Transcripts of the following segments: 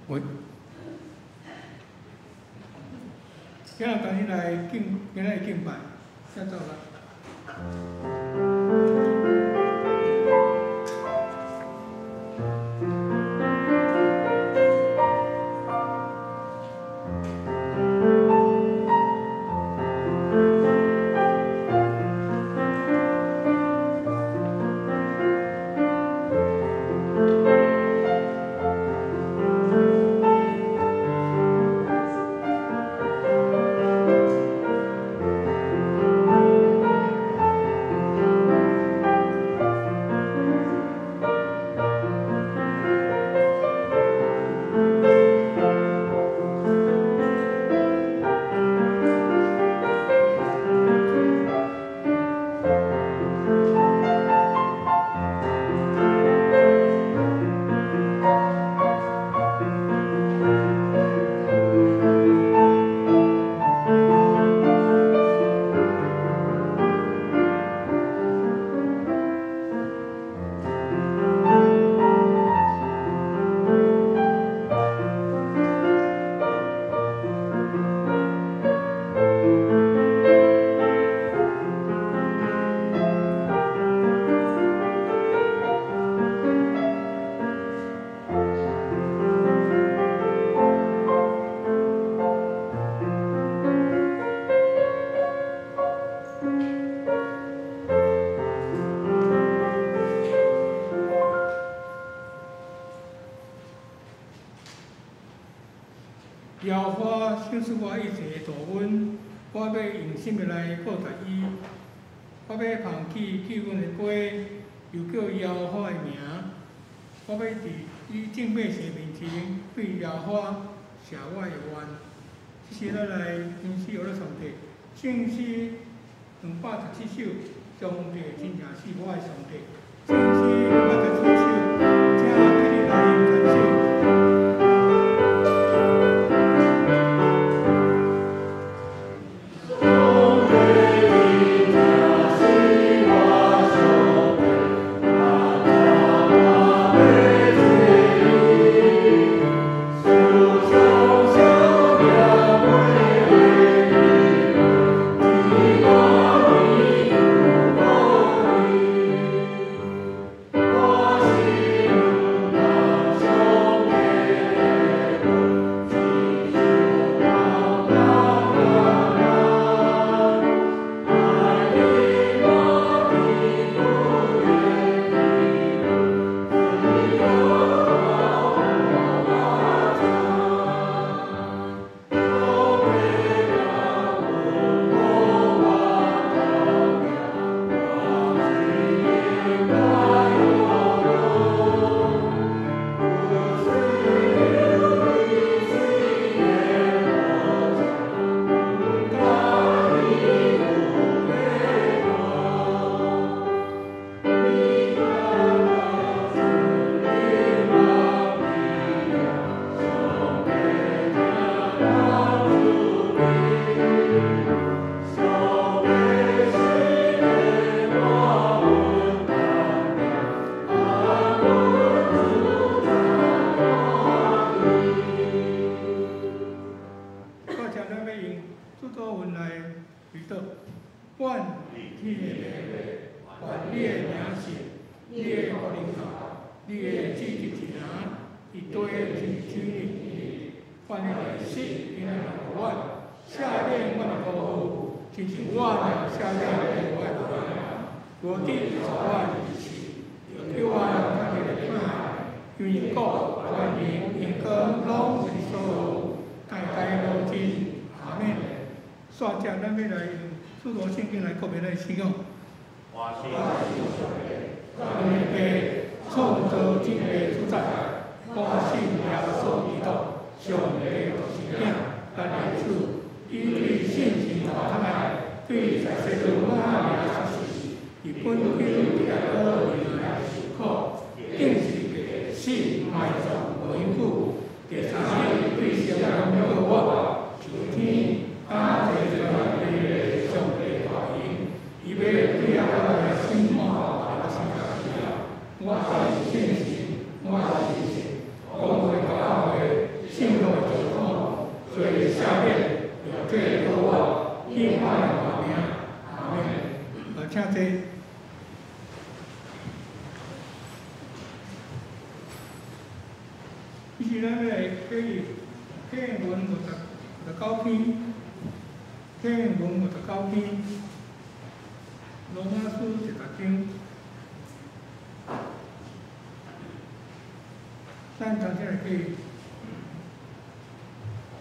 喂，今仔赶紧来敬，今仔敬拜，先走啦。耶和华赏赐我一切大恩，我要用什么来报答伊？我欲捧起救阮的歌，又叫耶和华的名。我欲伫伊众百姓面前对耶和华谢我的愿。这时咱来吟诗学咧上帝，圣诗217首，上帝真正是我的上帝。圣诗217首，请起立来弹奏。我是信心，我是信，讲话讲话，第一，啟文59篇，啟文59篇，羅馬書第十章。咱同齊來記，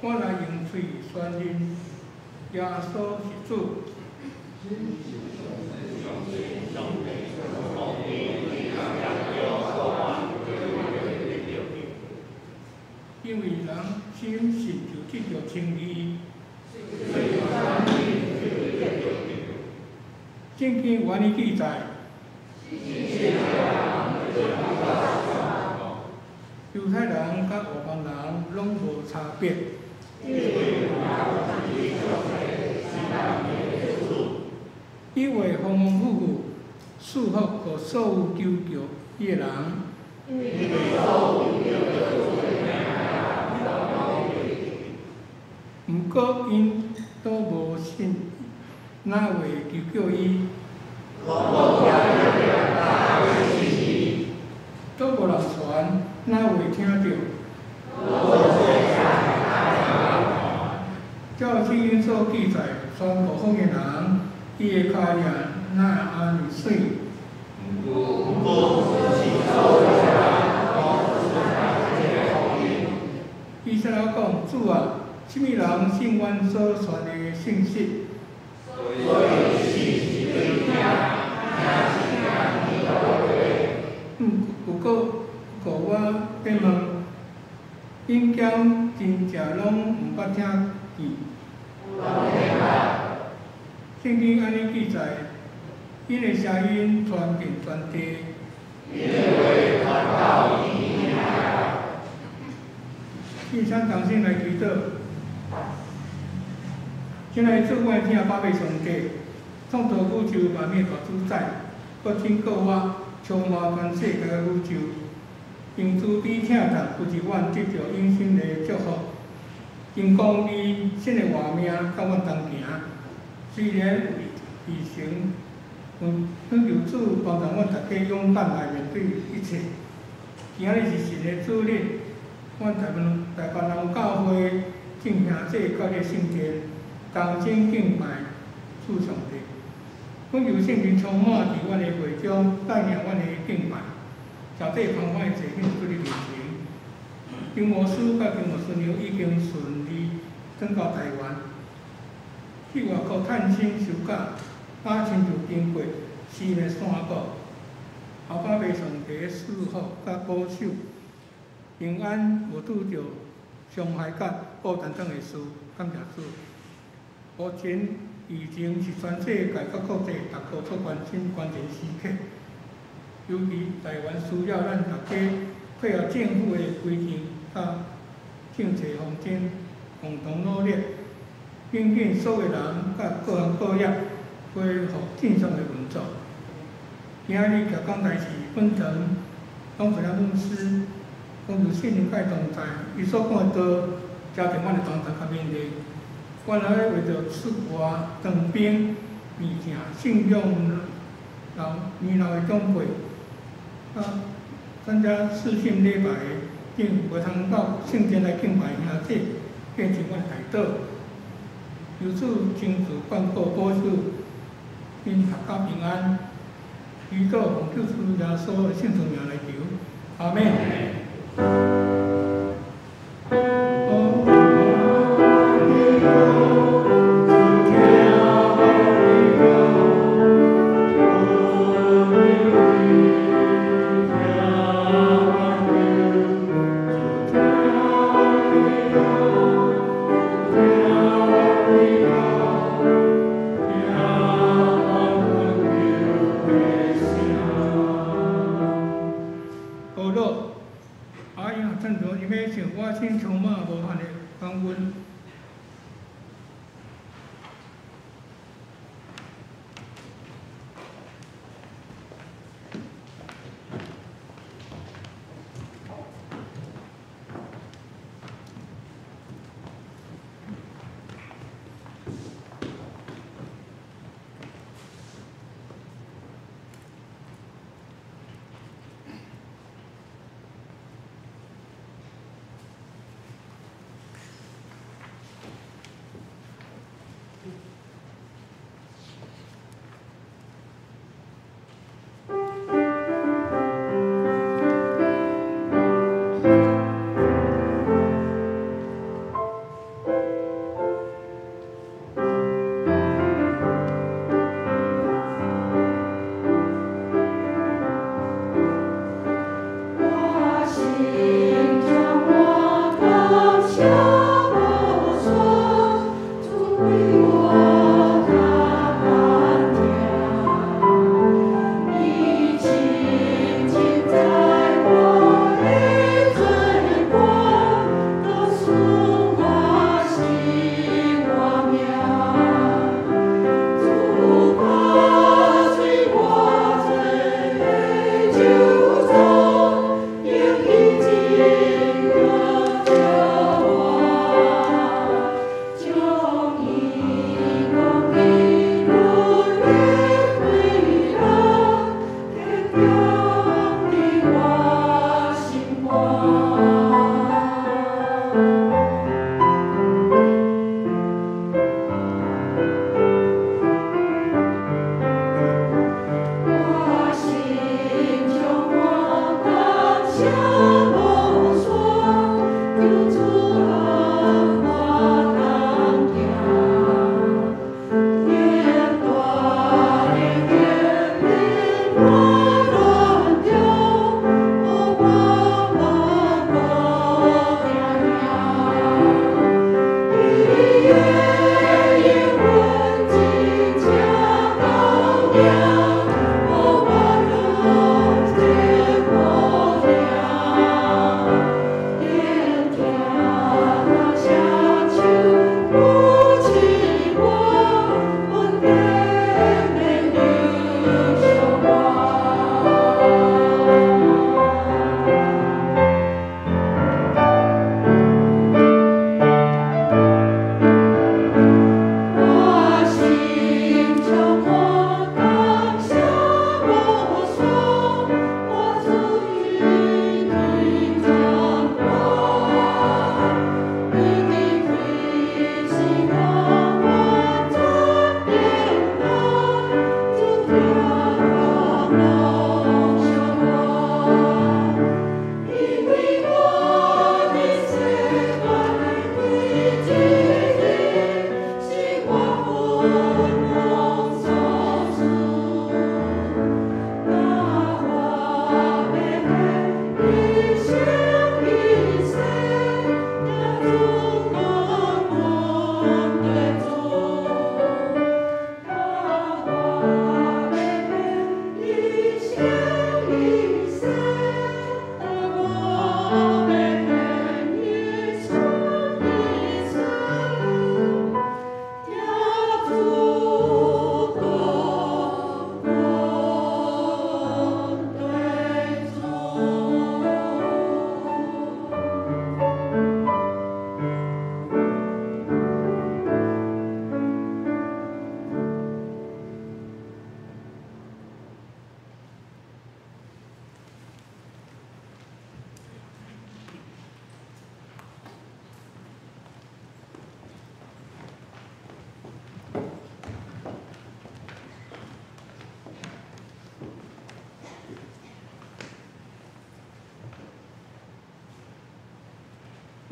我來用喙宣認耶穌是主。因為人心信就得著稱義。聖經有按呢記載。猶太人佮外邦人攏無差別。伊會豐豐富富賜福予所有求告伊的人。毋過𪜶都無信，哪會求告伊？都無人傳，哪會聽著？照聖經所記載，傳布福音的人，伊的跤跡哪會按呢媠？以賽亞講：主啊，啥物人信阮所傳的信息？不過，我欲問，𪜶敢真正攏毋捌聽見？聖經按呢記載，𪜶的聲音傳遍全地。請同心來祈禱。親愛的主，我的疼爸母上帝，創造宇宙萬物的大主宰，閣拯救我，充滿全世界的宇宙，用慈悲疼痛，扶持阮得著永生的祝福。用公義、神的活命，佮阮同行。雖然有異成，懇求主幫助阮逐家勇敢來面對一切。今仔日是神的主日，阮台灣人教會眾兄弟佮你聖殿，同心敬拜主上帝。懇求聖靈充滿佇阮的會中，帶領阮的敬拜，上帝寬寬的坐喺主你面前。金牧師佮金牧師娘已經順利轉到台灣，去外國探親休假，啊，親像經過四个山谷，後擺袂上帝賜福佮保守，平安無拄著傷害佮孤單等的事，感謝主。目前疫情是全世界佮國際逐個所關心關鍵時刻，尤其台灣需要咱大家配合政府的規定佮政策方針，共同努力，緊緊所有人佮各行各業恢復正常的運作。今仔日徛講台是本堂董事長牧師，講求聖靈佮伊同在，伊所講的道，加佇阮的當中較勉勵。阮來為著出外當兵、病痛、信仰老年老的長輩，參加視訊禮拜的，無通到聖殿來敬拜兄弟，變成阮代禱。求主親自眷顧保守，𪜶闔家平安。祈禱奉救主耶穌的聖尊名來求，阿們。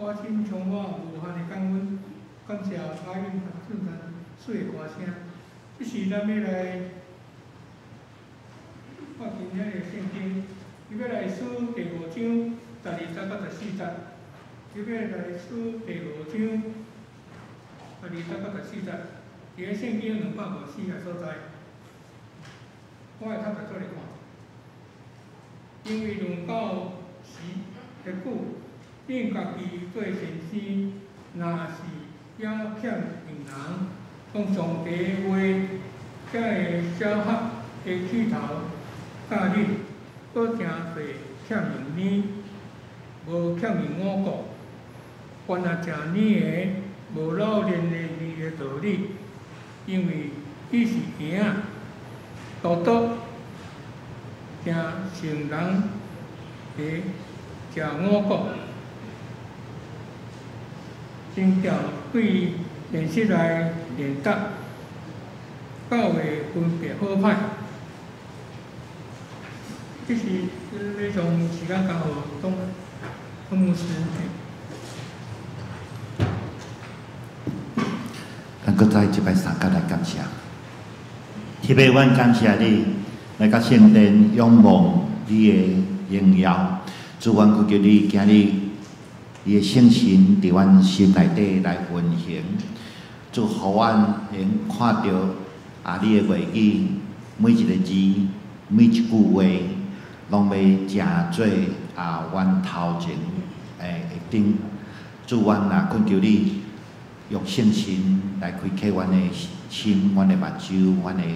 我心充滿無限的感恩，感謝阿英讚嘆水的歌聲。這是咱欲來看今仔日的聖經，希伯來書第五章12節到14節。希伯來書第五章12節到14節，佇個聖經254頁所在，我會較來做來看。因為論到時的久，恁家己做先生，若是猶欠用人講上帝的話，才會小學的起頭教恁，閣誠濟欠用奶，無欠用五穀。凡若食奶的，無老練的字的道理，因為伊是嬰仔，獨獨聽成人的食五穀。真叫對練習來練習，教會分別好歹。這是欲將時間交予董董牧師。咱閣再一擺相共來感謝，天父，阮感謝你來到聖殿仰望你的榮耀，主，阮祈求你今日你的聖神佇阮心內底來運行，主，予阮會用看著啊，你的話語每一个字、每一句話，攏欲成做啊，阮頭前的燈。主，阮也懇求你用聖神來開啟阮的心、阮的目睭、阮的耳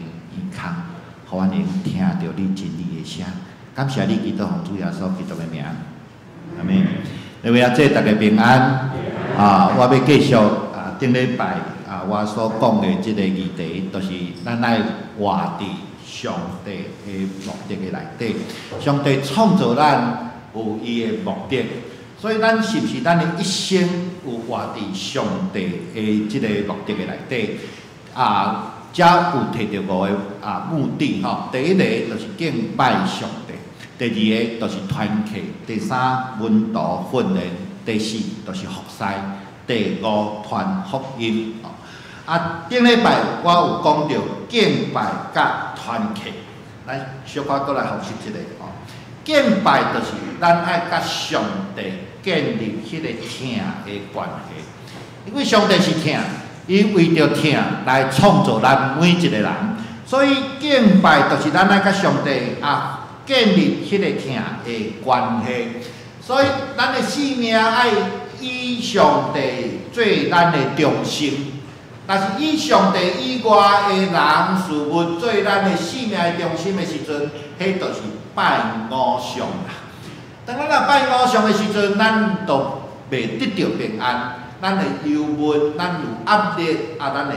孔，予阮會用聽著你真理的聲。感謝你，祈禱奉主耶穌基督的名，阿們。各位阿姐，大家平安。啊，我欲繼續啊，頂禮拜啊，我所講的這个議題，就是咱愛活佇上帝的目的的內底。上帝創造咱有伊的目的，所以咱是毋是咱的一生有活佇上帝的這个目的的內底？啊，遮有提著五个啊目的吼。第一个就是敬拜上帝，第二個就是團契，第三門徒訓練，第四就是服侍，第五傳福音。啊，頂禮拜我有講著敬拜佮團契，咱小可閣來複習一下吼。敬拜就是咱愛佮上帝建立彼个疼的關係，因為上帝是疼，伊為著疼來創造咱每一個人，所以敬拜就是咱愛佮上帝啊建立彼個疼的關係。所以咱的生命愛以上帝做咱的中心，若是以上帝以外的人事物做咱的生命的中心的時陣，彼就是拜偶像啦。當咱若拜偶像的時陣，咱就袂得著平安，咱會憂悶，咱有壓力，啊，咱會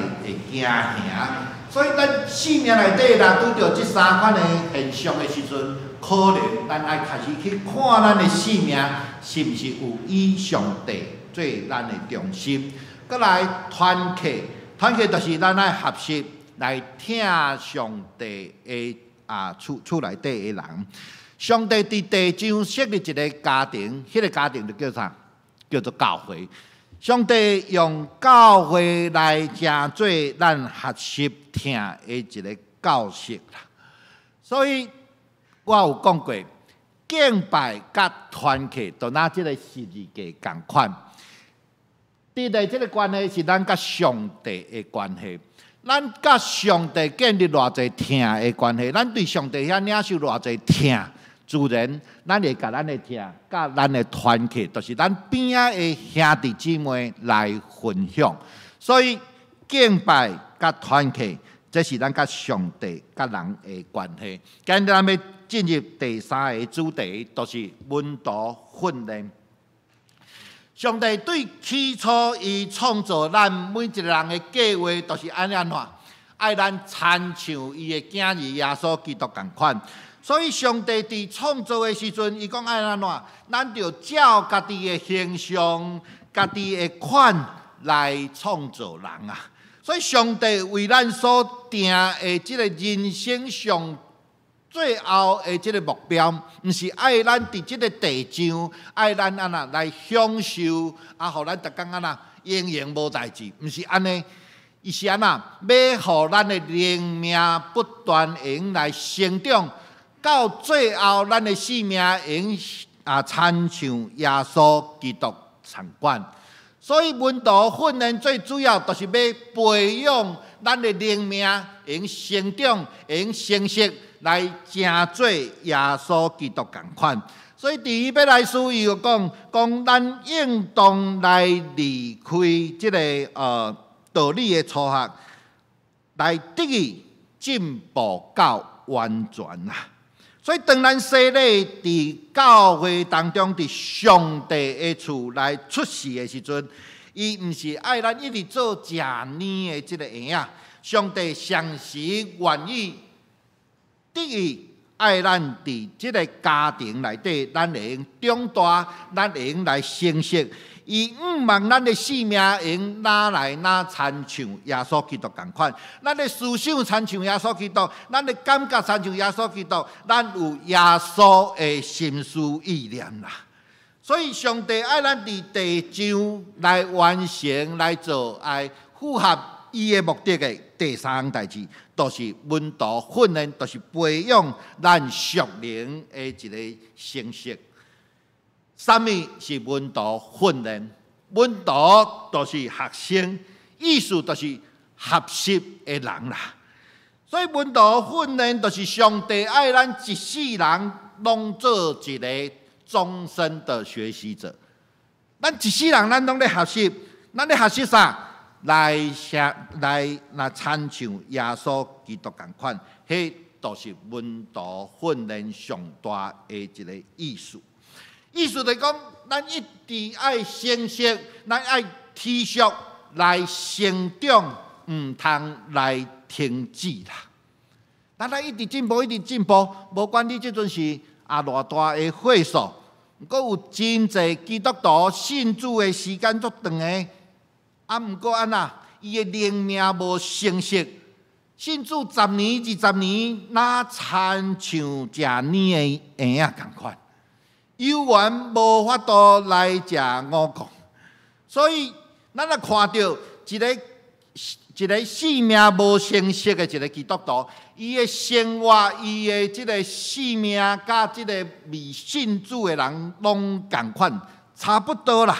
驚嚇。所以咱生命內底若拄著這三款的現象的時陣，可能咱愛開始去看咱的生命是毋是有以上帝做咱的中心。閣來團契，團契就是咱愛學習來疼上帝的啊厝內底的人。上帝佇地上設立一个家庭，彼个家庭就叫啥？叫做教會。上帝用教會來成做咱學習疼的一个教室啦。所以我有講過，敬拜佮團契，就若這个十字架仝款。佇咧這个關係是咱佮上帝的關係，咱佮上帝建立偌濟疼的關係，咱對上帝遐領受偌濟疼，自然咱會共咱的疼，佮咱的團契，就是咱邊仔的兄弟姊妹來分享。所以敬拜佮團契，這是咱佮上帝佮人的關係。今日咱欲進入第三个主題，就是門徒訓練。上帝對起初伊創造咱每一个人的計劃，就是按呢按怎，愛咱親像伊的囝兒耶穌基督仝款。所以上帝佇創造的時陣，伊講愛按怎，咱著照家己的形象、家己的款來創造人啊。所以上帝為咱所定的這个人生上最後的這个目標，毋是愛咱佇這个地上，愛咱按怎來享受，啊，予咱逐工按怎閒閒無代誌，毋是按呢。伊是按怎，欲予咱的靈命不斷會用來成長，到最後咱的生命會用啊，親像耶穌基督仝款。所以門徒訓練最主要就是欲培養咱的靈命會用成長，會用成熟，來成做耶穌基督仝款。所以佇希伯來書伊就講，講咱應當來離開這个道理的初學，來得以進步到完全啦。所以當咱洗禮佇教會當中，佇上帝的厝來出世的時陣，伊毋是愛咱一直做食奶的這个嬰仔，上帝常時願意得以愛咱佇這个家庭內底，咱會用長大，咱會用來成熟。伊向望咱的生命會用若來若親像耶穌基督仝款，咱的思想親像耶穌基督，咱的感覺親像耶穌基督，咱有耶穌的心思意念啦。所以上帝愛咱佇地上來完成來做，愛符合伊的目的的第三項代誌，就是門徒訓練，就是培養咱屬靈的一个成熟。啥物是門徒訓練？門徒就是學生，意思就是學習的人啦。所以門徒訓練就是上帝愛咱一世人攏做一个終身的學習者。咱一世人咱攏咧學習，咱咧學習啥？來學來來親像耶穌基督仝款，彼就是門徒訓練上大的一个意思。意思就是講，咱一直愛成熟，咱愛持續來成長，毋通來停止啦。咱愛一直進步，一直進步，無管你這陣是啊偌大的歲數，毋過有真濟基督徒信主的時間足長的，啊，毋過按怎，伊的靈命無成熟，信主十年、20年，若親像食奶的嬰仔仝款。猶原無法度來食五穀，所以咱若看著一个一个生命無成熟的一个基督徒，伊的生活、伊的這个生命，佮這个未信主的人攏仝款，差不多啦。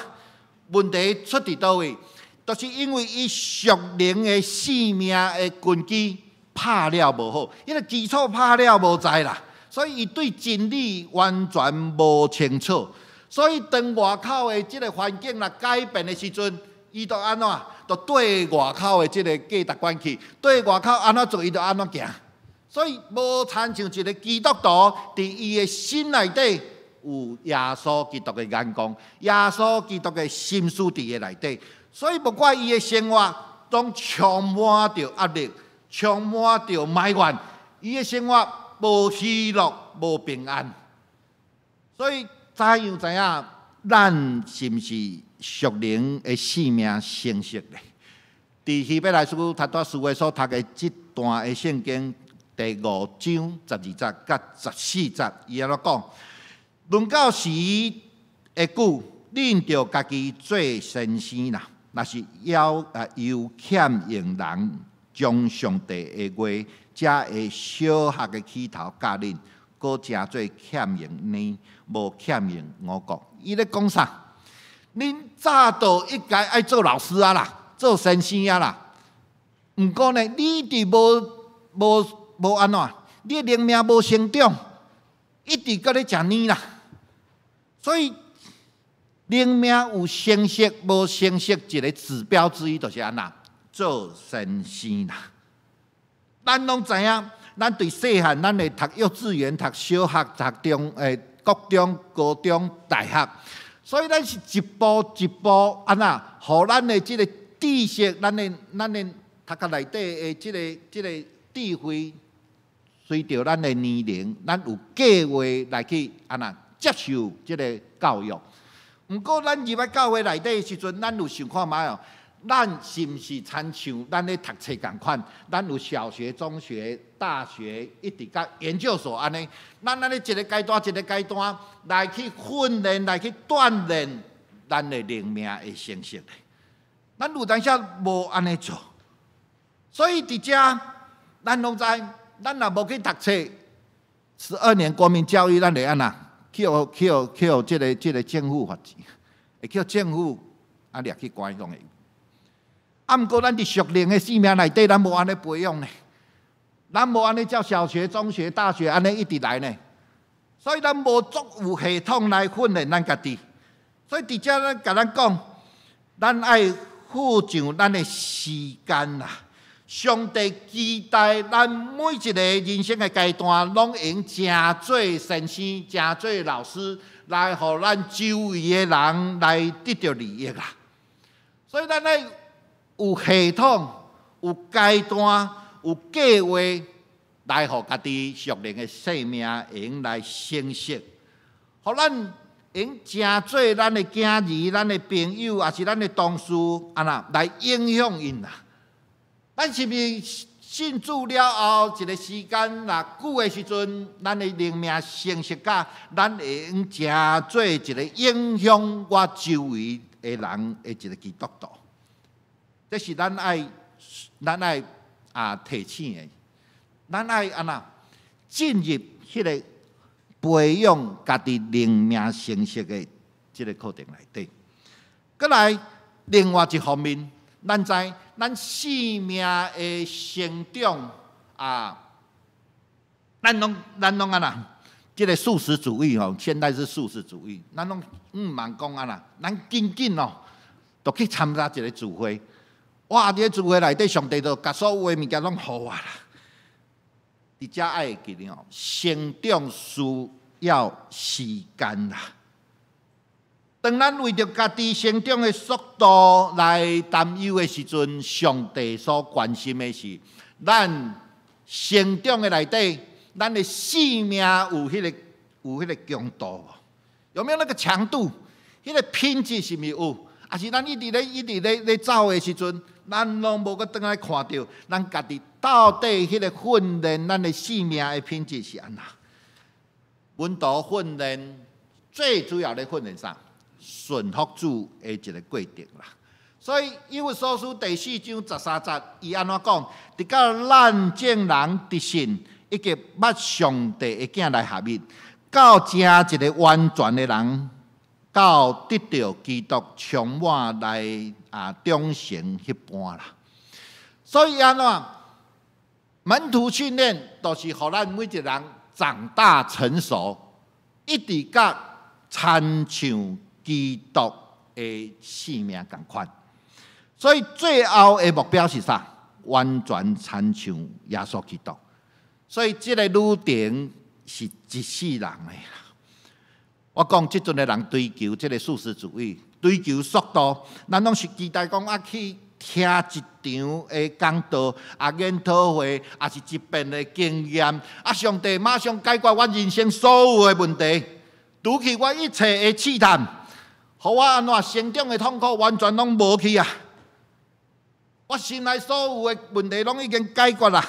問題出佇佗位？就是因為伊屬靈的生命的根基拍了無好，伊的基礎拍了無在啦。所以伊對真理完全無清楚，所以當外口的這个環境若改變的時陣，伊就按怎？就對外口的這个價值觀去，對外口按怎做，伊就按怎行。所以無親像一个基督徒，佇伊的心內底有耶穌基督的眼光，耶穌基督的心思佇伊內底，所以無怪伊的生活攏充滿著壓力，充滿著埋怨，伊的生活無喜樂，無平安。所以怎樣知影咱是毋是屬靈的生命成熟咧？佇希伯來書頭拄仔思維所讀的這段的聖經第五章12節佮14節，伊按怎講？論到時會久，恁著家己做先生啦。若是猶啊猶欠用人將上帝的話，才會小學的起頭教恁，閣成做欠用奶，無欠用五穀。伊咧講啥？恁早就應該愛做老師啊啦，做先生啊啦。毋過呢，你佇無無無按怎，你的靈命無成長，一直閣咧食奶啦。所以靈命有成熟無成熟，一个指標之一就是按怎做先生啦。咱攏知影，咱對細漢，咱會讀幼稚園、讀小學、讀中國中、高中、大學，所以咱是一步一步按怎，予咱的這个知識，咱的頭殼內底的這个智慧，隨著咱的年齡，咱有計劃來去按怎接受這个教育。毋過，咱入來教會內底的時陣，咱有想看覓哦？咱是毋是親像咱咧讀冊仝款？咱有小學、中學、大學，一直到研究所按呢。咱按呢一個階段一個階段來去訓練，來去鍛鍊咱的靈命的成熟。咱有當時無按呢做，所以佇遮咱攏知，咱若無去讀冊，12年國民教育，咱會按怎？去予去予去予這個政府罰錢，會去予政府啊掠去關攏會。啊，毋過咱佇屬靈的生命內底，咱無按呢培養呢，咱無按呢照小學、中學、大學按呢一直來呢，所以咱無足有系統來訓練咱家己。所以佇遮咱共咱講，咱愛付上咱的時間啦。上帝期待咱每一個人生的階段，攏會用成做先生、成做老師，來予咱周圍的人來得著利益啦。所以咱愛有系統、有階段、有計劃，來予家己屬靈的生命會用來成熟，予咱會用成做咱的囝兒、咱的朋友，抑是咱的同事，按怎來影響𪜶啦？咱是毋是信主了後一個時間若久的時陣，咱的靈命成熟甲，咱會用成做一個影響我周圍的人的一個基督徒？這是咱愛提醒的，咱愛按怎進入彼個培養家己靈命成熟的這個課程內底。閣來另外一方面，咱知咱生命的成長啊，咱攏按怎？這個速食主義吼，現在是速食主義，咱攏毋茫講按怎，咱緊緊哦，就去參加一個聚會。哇！佇咧聚會內底，上帝就共所有的物件攏予我啦。佇遮愛會記得哦，成長需要時間啦。當咱為著家己成長的速度來擔憂的時陣，上帝所關心的是，咱成長的內底，咱的生命有彼個強度無？有沒有那個強度？彼個品質是毋是有？抑是咱一直咧走的時陣，咱攏無閣轉來看著，咱家己到底彼個訓練咱的生命的品質是按怎？門徒訓練最主要咧訓練啥？順服主的一個過程啦。所以以弗所書第四章十三節，伊按怎講？直到咱眾人得信，以及捌上帝的囝來合一，到成一個完全的人，到得著基督充滿來長成彼般啦。所以按怎？門徒訓練就是予咱每一個人長大成熟，一直甲親像基督的生命仝款。所以最後的目標是啥？完全親像耶穌基督。所以這個旅程是一世人的。我講這陣的人追求這個速食主義，追求速度，咱攏是期待講去聽一場的講道，研討會，抑是一遍的經驗，上帝馬上解決我人生所有的問題，除去我一切的試探，予我按怎成長的痛苦完全攏無去啊！我心內所有的問題攏已經解決啦。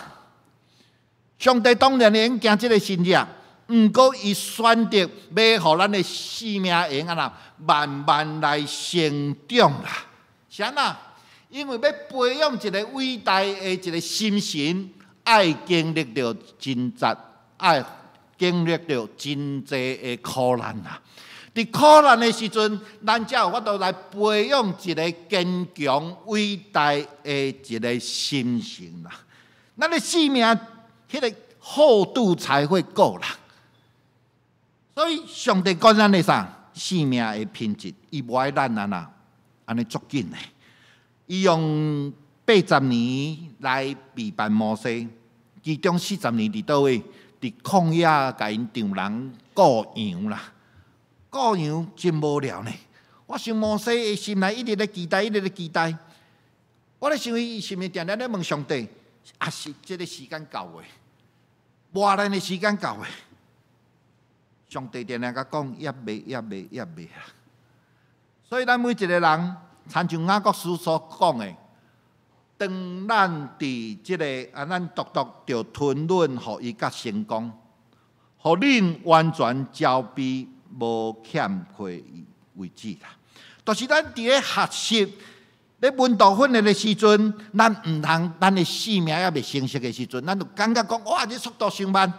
上帝當然會用行這個神蹟，毋過伊選擇欲予咱的生命會用按怎慢慢來成長啦。是按怎？因為欲培養一個偉大的一個心神，愛經歷著掙扎，愛經歷著真濟的苦難啦。佇苦難的時陣，咱才有法度來培養一個堅強偉大的一個心神啦。咱的生命彼個厚度才會夠啦。所以上帝管咱的啥？生命的品質，伊無愛咱按怎按呢足緊的。伊用80年來備辦摩西，其中四十年佇佗位？佇曠野共𪜶丈人顧羊啦，顧羊真無聊呢。我想摩西的心內一直咧期待，一直咧期待。我咧想伊是毋是定定咧問上帝？抑是這個時間到未？磨練的時間到未？上帝定定共講，猶未，猶未，猶未啊！所以咱每一個人，親像雅各書所講的，當咱佇這个啊，咱獨獨著吞忍，予伊較成功，予恁完全焦備無欠缺為止啦。就是咱佇咧學習咧門徒訓練的時陣，咱毋通咱的生命猶未成熟的時陣，咱就感覺講哇，這速度傷慢，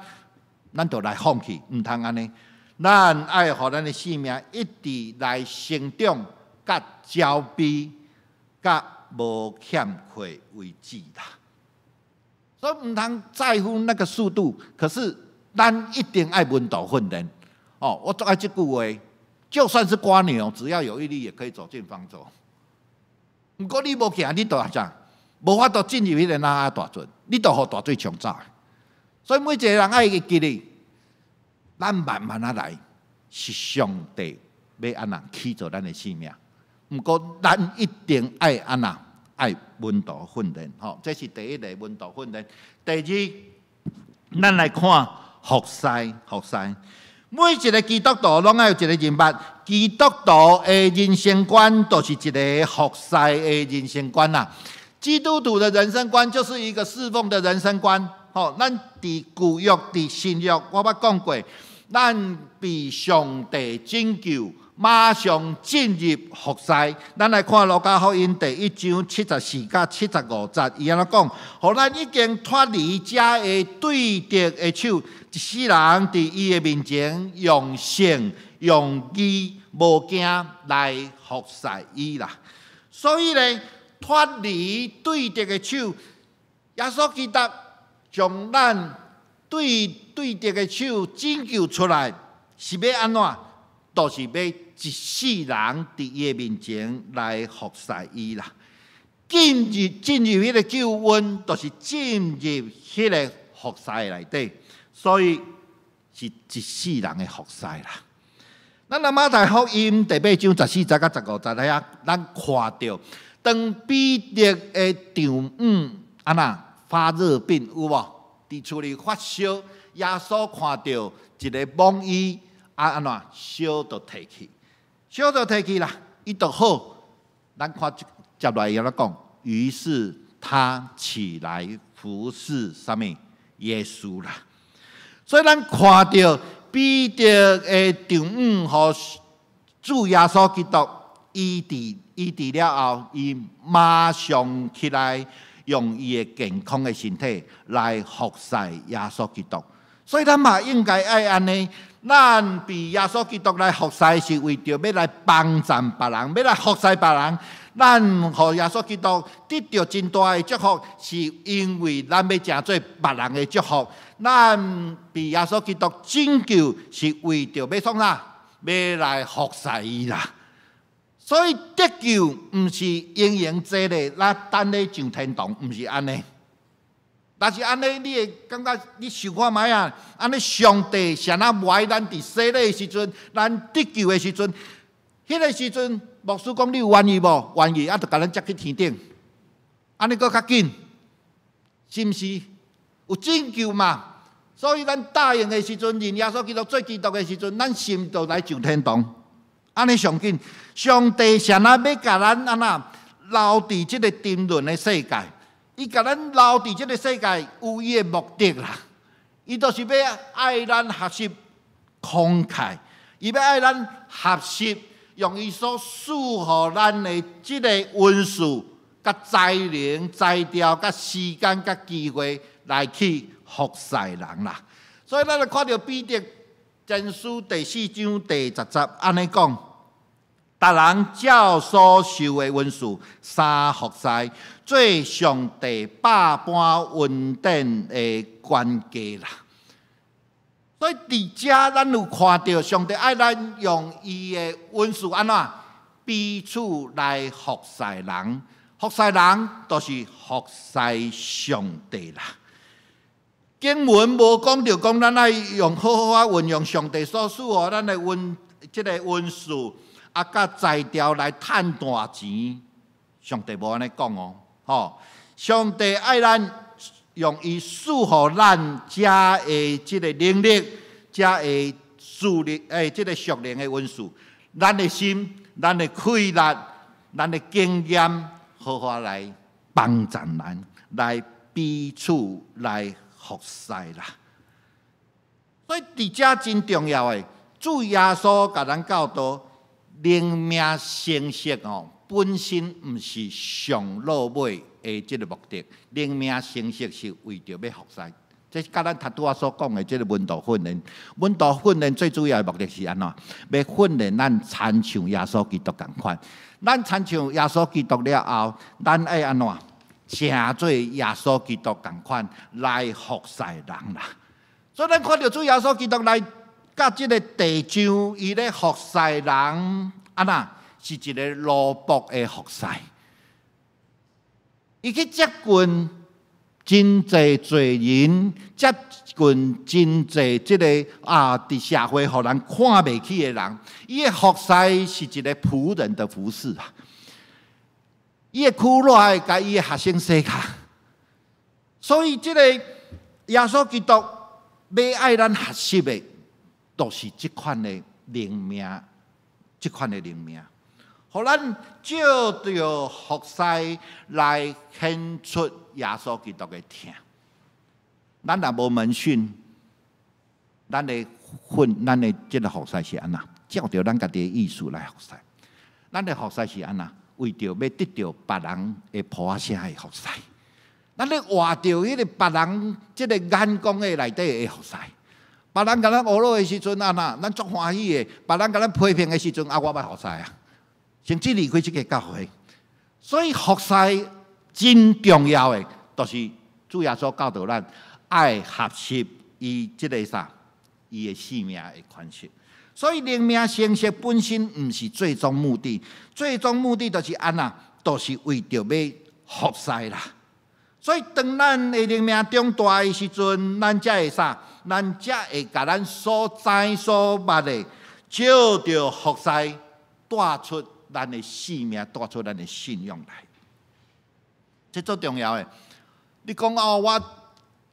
咱就來放棄，毋通按呢。咱愛予咱的生命一直來成長，佮焦備，佮無欠缺為止啦。所以毋通在乎那個速度，可是咱一定愛門徒訓練。哦，我足愛這句話，就算是蝸牛，只要有毅力，也可以走進方舟。毋過你無行，你就啥？無法度進入彼個挪亞大船，你就予大水沖走。所以每一個人愛會記得，咱慢慢仔來，是上帝欲按怎起造咱的生命。毋過咱一定愛按怎愛門徒訓練，吼，這是第一个門徒訓練。第二，咱來看服侍，服侍。每一个基督徒攏愛有一个認捌，基督徒的人生觀就是一个服侍的人生觀啦。基督徒的人生觀就是一個侍奉的人生觀。吼，咱佇舊約、佇新約，我捌講過，咱被上帝拯救，馬上進入服侍。咱來看路加福音第一章74佮75節，伊按怎講？予咱已經脫離這个對敵的手，一世人佇伊的面前用信用義無驚來服侍伊啦。所以呢，脫離對敵的手，耶穌基督將咱對對敵的手拯救出來，是欲按怎？就是欲一世人佇伊的面前來服侍伊啦。進入進入彼个救恩，就是進入彼个服侍內底，所以是一世人的服侍啦。咱來馬太福音第八章14節佮15節遐，咱看著當彼得的丈母按怎發熱病有無？佇厝裡發燒，耶穌看著一个罔醫。啊按怎燒就退去，燒就退去啦，伊就好。咱看接落來伊按怎講？於是他起來服侍啥物？耶穌啦。所以咱看著彼得的丈母予主耶穌基督醫治醫治了後，伊馬上起來用伊的健康的身體來服侍耶穌基督。所以咱嘛應該愛按呢。咱被耶穌基督來服侍，是為著欲來幫贊別人，欲來服侍別人。咱予耶穌基督得著真大的祝福，是因為咱欲成做別人的祝福。咱被耶穌基督拯救，是為著欲創啥？欲來服侍伊啦。所以得救毋是閒閒坐咧，咱等咧上天堂，毋是按呢。若是按呢，你會感覺你想看覓啊？按呢，上帝啥若無愛咱佇洗禮的時陣，咱得救的時陣，彼个時陣，牧師講你有願意無？願意，啊，就共咱接去天頂，按呢閣較緊，是毋是？有拯救嘛？所以咱答應的時陣，認耶穌基督做基督的時陣，咱心就來上天堂。按呢上緊，上帝啥若欲共咱按怎留佇這个沉淪的世界？伊共咱留佇這个世界有伊的目的啦，伊就是欲愛咱學習慷慨，伊欲愛咱學習用伊所賜予咱的這个恩賜、佮才能、才調、佮時間、佮機會來去服侍人啦。所以咱來看著彼得前書第四章第十節按呢講。逐人照所受的恩賜，相服侍，做上帝百般恩典的管家啦。所以佇遮咱有看著上帝愛咱用伊的恩賜按怎彼此來服侍人，服侍人就是服侍上帝啦。經文無講著講咱愛用好好仔運用上帝所賜予咱的恩，這个恩賜。啊，佮才調來趁大錢，上帝無按呢講哦，吼！上帝愛咱用伊賜予咱遮的這个能力，遮的屬靈，這个屬靈的恩賜，咱的心，咱的氣力，咱的經驗好好來幫助咱，來彼此來服侍啦。所以佇遮真重要的，主耶穌共咱教導，靈命成熟哦，本身毋是上落尾的這个目的，靈命成熟是為著欲服侍。這是佮咱頭拄仔所講的這个門徒訓練，門徒訓練最主要的目的是按怎？欲訓練咱親像耶穌基督仝款。咱親像耶穌基督了後，咱愛按怎？成做耶穌基督仝款來服侍人啦。所以咱看著主耶穌基督來佮這个地上，伊咧服侍人，按怎？是一个奴僕的服侍。伊去接近真濟罪人，接近真濟這个啊，佇社會予人看袂起的人，伊的服侍是一个僕人的服侍啊。伊會苦落來，共伊的學生洗跤。所以這个耶穌基督欲愛咱學習的，都是這款的靈命，這款的靈命，予咱藉著服侍來顯出耶穌基督的疼。咱若無門訓，咱的訓，咱的這个服侍是按怎？照著咱家己的意思來服侍。咱的服侍是按怎？為著欲得著別人的拍仔聲的服侍。咱咧活著彼个別人這个眼光的內底的服侍。別人共咱呵咾的時陣，按怎？咱足歡喜的。別人共咱批評的時陣，啊，我欲服侍啊！甚至離開這个教會。所以服侍真重要的，就是主耶穌教導咱愛學習伊這个啥，伊的生命的款式。所以靈命成熟本身毋是最終目的，最終目的就是按怎，就是為著欲服侍啦。所以當咱的靈命長大的時陣，咱才會啥？咱才會共咱所知所捌的，藉著服侍帶出咱的生命，帶出咱的信仰來。這足重要的。你講哦，我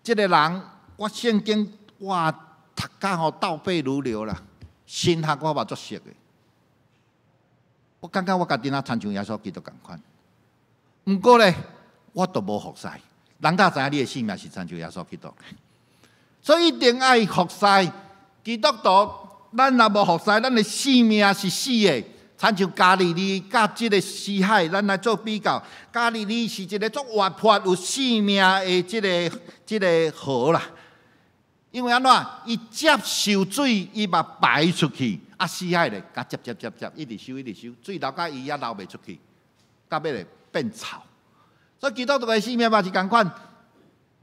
這个人，我聖經哇讀甲吼倒背如流啦，神學我嘛足熟的。我感覺我家己若親像耶穌基督仝款。毋過咧，我都無服侍，人哪知影你的生命是親像耶穌基督？所以一定愛服侍基督徒。咱若無服侍，咱的生命是死的。親像加利利佮這个死海，咱來做比較。加利利是一个足活潑有生命的這个河啦。因為按怎？伊接受水，伊嘛排出去。啊，死海咧，共接接接接，一直收一直收，水流到伊也流袂出去，到尾咧變臭。所以基督徒的生命嘛是仝款。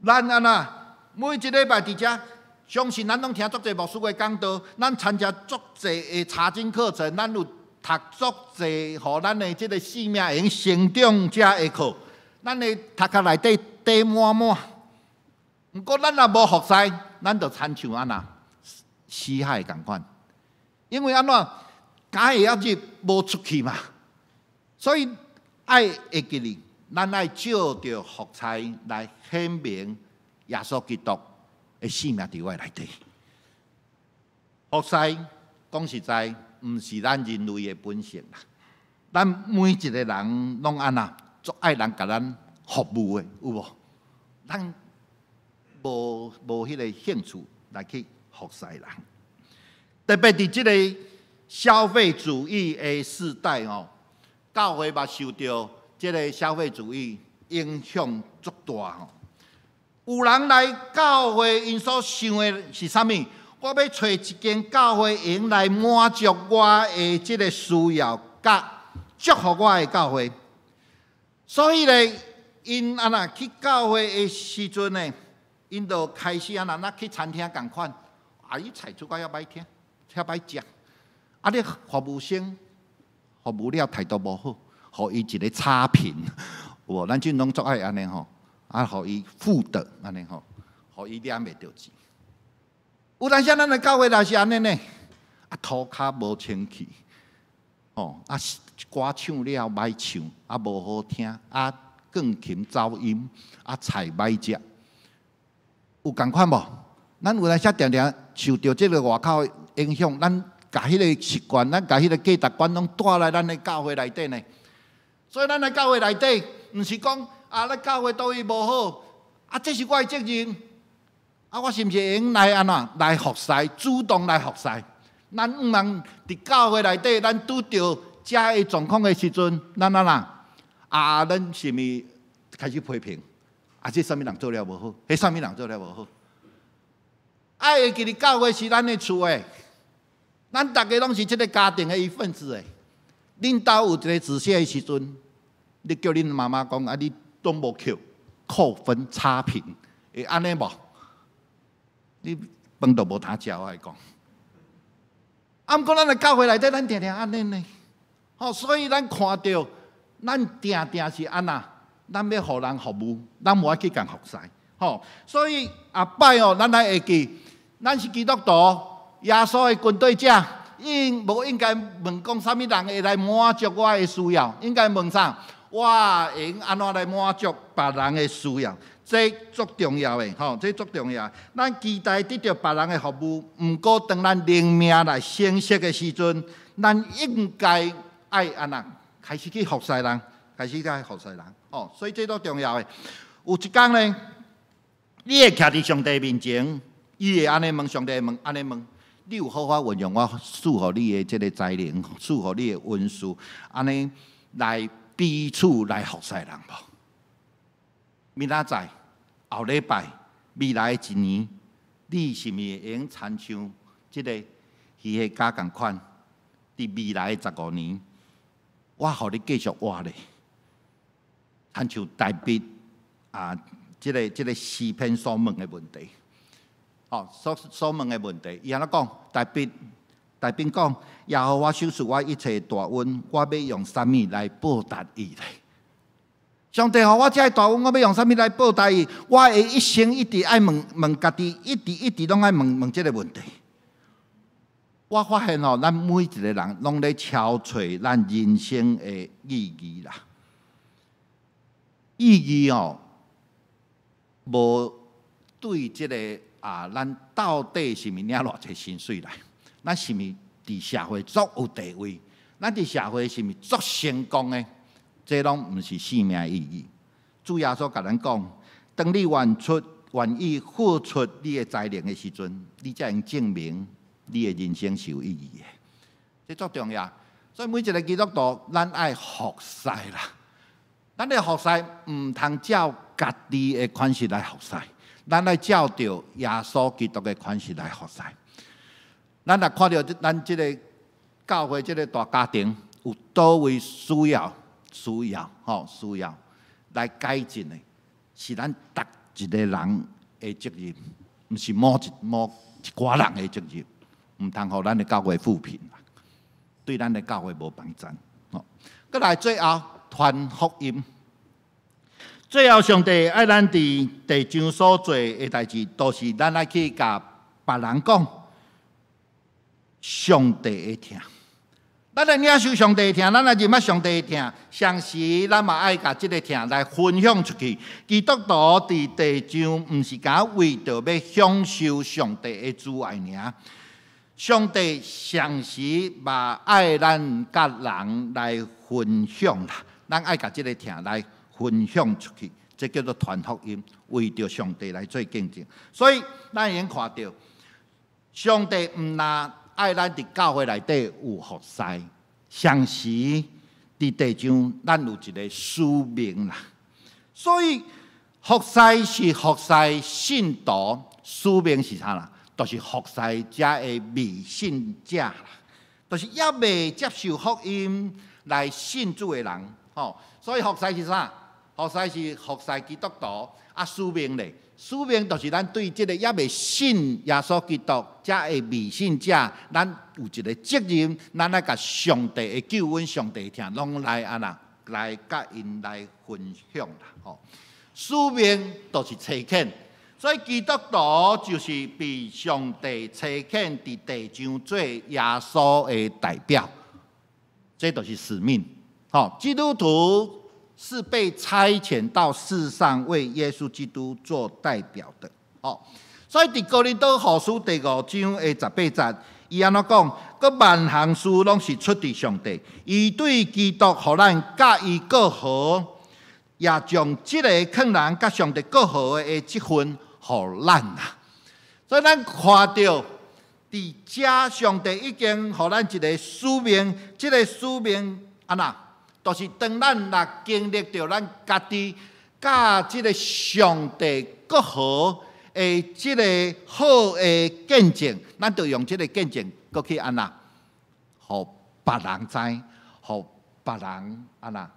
咱按怎？每一禮拜佇遮，相信咱攏聽足濟牧師的講道，咱參加足濟的查經課程，咱有讀足濟，予咱的這个生命會用成長遮的課，咱的頭殼內底底滿滿。毋過咱若無服侍，咱就親像按怎死海仝款。因為按怎，敢會曉入無出去嘛，所以愛會記得，咱愛藉著服侍來顯明耶穌基督的生命佇我內底。服侍講實在，毋是咱人類的本性啦。咱每一个人攏按怎，足愛人共咱服務的，有無？咱無彼个興趣來去服侍人。特別佇這个消費主義的時代哦，教會嘛受著這个消費主義影響足大吼。有人來教會，𪜶所想的是啥物？我欲揣一間教會，會來滿足我的這个需要，佮祝福我的教會。所以咧，𪜶按怎去教會的時陣呢，𪜶就開始按怎，若去餐廳仝款，啊，伊菜煮甲遐歹聽，遐歹食，啊，你服務生服務了態度無好，予伊一个差評，有無？咱這攏足愛按呢吼，啊，予伊負的按呢吼，予伊領袂著錢。有當時咱的教會也是按呢呢，啊，塗跤無清氣，吼，啊，歌唱了歹唱，啊，無好聽，啊，鋼琴走音，啊，菜歹食，有仝款無？咱有當時定定受著這个外口影響，咱共彼个習慣，咱共彼个價值觀攏帶來咱的教會內底呢。所以咱來教會內底，毋是講啊，咱教會佗位無好，啊，這是我的責任。啊，我是毋是會用來按怎來服侍，主動來服侍？咱毋通佇教會內底，咱拄著遮个狀況的時陣，咱按怎？啊，咱是毋是開始批評？啊，這啥物人做了無好？彼啥物人做了無好？愛會記得教會是咱的厝的，咱逐家攏是這个家庭的一份子的。恁兜有一个紙屑的時陣，你叫恁媽媽講啊，你攏無扣，扣分差評，會按呢無？你飯都無通食，我來講。啊，毋過咱的教會內底，咱定定按呢呢。吼，所以咱看著，咱定定是按怎？咱欲予人服務，咱無愛去共服侍。吼，所以後擺哦，咱愛會記，咱是基督徒，耶穌的跟隨者，應無應該問講啥物人會來滿足我的需要？應該問啥？我會用按怎來滿足別人的需要？這足重要的，吼，這足重要。咱期待得著別人的服務，毋過當咱靈命來成熟的時陣，咱應該愛按怎開始去服侍人，開始去服侍人，吼，所以這足重要的。有一工呢，你會徛佇上帝面前，伊會按呢問上帝問，按呢問，你有好好運用我賜予你的這个才能，賜予你的恩賜，按呢來彼此來服侍人無？明仔載、後禮拜、未來一年，你是毋是會用親像這个希西家仝款？佇未來的15年，我予你繼續活咧，親像大衛啊，這个詩篇所問的問題，哦，所問的問題，伊按怎講？大衛講：耶和華賞賜我一切大恩，我欲用啥物來報答伊咧？上帝予我這个大恩，我欲用啥物來報答伊？我的一生一直愛問問家己，一直一直攏愛問問這个問題。我發現吼，咱每一个人攏咧敲揣咱人生的意義啦。意義哦，無對這个啊，咱到底是毋是領偌濟薪水來？咱是毋是佇社會足有地位？咱佇社會是毋是足成功的？這攏毋是生命的意義。主耶穌共咱講：當你願意付出你的才能的時陣，你才會證明你的人生是有意義的。這足重要。所以每一个基督徒，咱愛服侍啦。咱的服侍毋通照家己的款式來服侍，咱愛照著耶穌基督的款式來服侍。咱若看著咱這个教會這个大家庭有佗位需要吼需要來改進的，是咱逐一个人的責任，毋是某一寡人的責任，毋通予咱的教會負評，對咱的教會無幫贊。吼，閣來最後傳福音，最後上帝愛咱佇地上所做的代誌，都是咱愛去共別人講上帝的疼。咱來領受上帝的疼，咱來認捌上帝的疼，同時咱嘛愛共這个疼來分享出去。基督徒佇地上，毋是干為著欲享受上帝的慈愛爾。上帝同時嘛愛咱佮人來分享啦，咱愛共這个疼來分享出去，這叫做傳福音，為著上帝來做見證。所以咱會用看著，上帝毋但愛咱佇教會內底有服侍，同時佇地上咱有一个使命啦。所以服侍是服侍信徒，使命是啥啦？就是服侍遮的未信者啦，就是猶未接受福音來信主的人，吼。所以服侍是啥？服侍是服侍基督徒，啊，使命咧，使命就是咱對這个猶未信耶穌基督遮的未信者，咱有一个責任，咱愛共上帝的救恩、上帝的疼，攏來按怎來佮𪜶來分享啦，吼。使命就是差遣。所以基督徒就是被上帝差遣佇地上做耶穌的代表，這就是使命。吼，基督徒是被差遣到世上為耶穌基督做代表的。吼，所以佇哥林多後書第5章的18節，伊按怎講？閣萬項事攏是出佇上帝，伊對基督予咱佮伊閣和，也將這个勸人佮上帝閣和的這份予咱啊。所以咱看著佇遮上帝已經予咱一个使命，這个使命按怎？就是當咱若經歷著咱家己佮這个上帝閣和的這个好的見證，咱就用這个見證，閣去按怎？予別人知，予別人按怎？